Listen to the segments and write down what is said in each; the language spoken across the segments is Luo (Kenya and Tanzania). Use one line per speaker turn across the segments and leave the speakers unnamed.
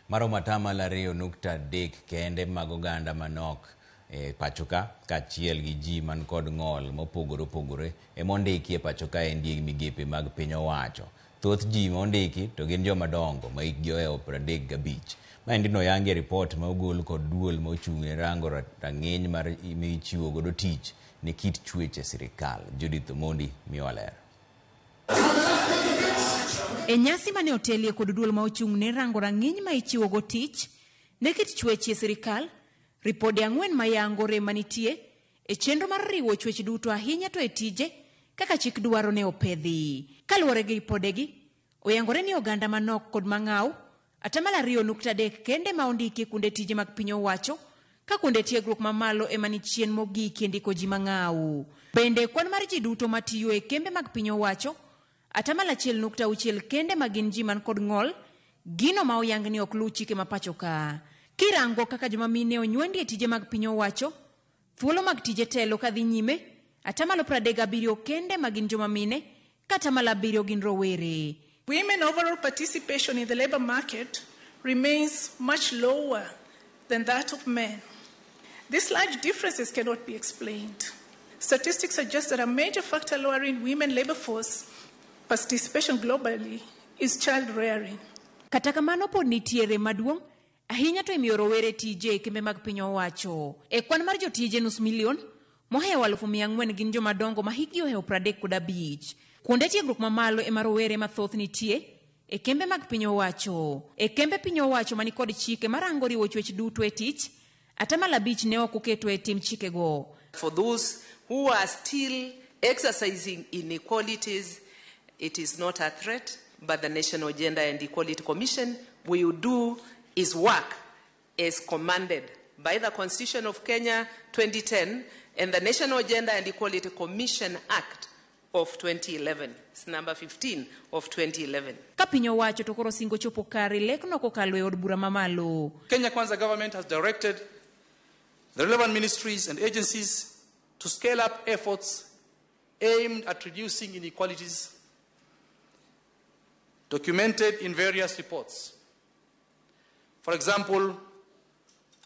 Maromo 2.3% kende mag oganda manok e pachoka kaachiel gi ji man kod ng'ol mopogore opogore emondiki e pachoka endi e migepe mag piny owacho. Thoth ji mondiki to gin joma dongo ma hikgi ohewo 35. Maendi noyangi e ripot ma ogol kod duol ma ochung' ne rango rang'iny mar michiwo godo tich ne kit chwech e sirikal. Judith Omondi miyowa ler.
E nyasi mane otelie kod duol ma ochung' ne rango rang'iny ma ichiwogo tich ne kit chwech e sirikal, ripode 4 mayango rem manitie e chenro mar riwo chwech duto ahinya to e tije kaka chik dwaro ne opedhi. Kaluwore gi ripodegi, oyangore ni oganda manok kod mang'aw 2.3% kende ma ondiki e kuonde tije mag piny owacho, ka kuonde tiegruok mamalo ema ni chien mogik e ndiko ji mang'aw. Bende kwan mar ji duto matiyo e kembe mag piny owacho, 1.6% kende ma gin ji man kod ng'ol, gino ma oyang ni ok luw chike ma pacho ka. Kirango kaka joma mine onywendi e tije mag piny owacho, thuolo mag tije telo kadhi nyime, 37% kende ma gin joma mine, ka 7% gin rowere.
Women overall participation in the labor market remains much lower than that of men. These large differences cannot be explained. Statistics suggest that a major factor lowering women labor force participation globally is child rearing.
Kata kamano pod nitie rem maduong' ahinya to imiyo rowere tije e kembe mag piny owacho. E kwan mar jotije nus milion, mohewo 400,000 gin joma dongo ma hikgi ohewo 35. Kuonde tiegruok mamalo ema rowere mathoth nitie e kembe mag piny owacho. E kembe piny owacho manikod chike marango riwo chwech duto e tich, 5% ne ok oketo e tim chikego.
For those who are still exercising inequalities, it is not a threat, but the National Gender and Equality Commission will do its work as commanded by the Constitution of Kenya 2010 and the National Gender and Equality Commission Act of 2011. It's number 15 of 2011.
Ka piny owacho to koro singo chopo kare lekno kokalo e od bura mamalo.
Kenya Kwanza government has directed the relevant ministries and agencies to scale up efforts aimed at reducing inequalities documented in various reports. For example,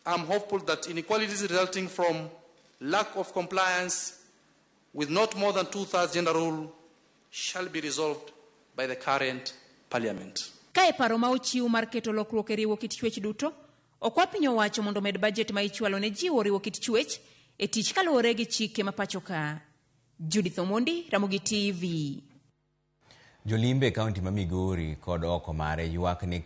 I'm hopeful that inequalities resulting from lack of compliance with not more than two-thirds gender rule shall be resolved by the current parliament.
Ka e paro ma ochiw mar keto lokruok e riwo kit chwech duto, okwa piny owacho mondo omed bajet ma ichwalo ne jiwo riwo kit chwech e tich kaluwore gi chike ma pacho ka. Judith Omondi, Ramogi TV.
Jolimbe e kaunti ma Migori kod oko mare ywak ni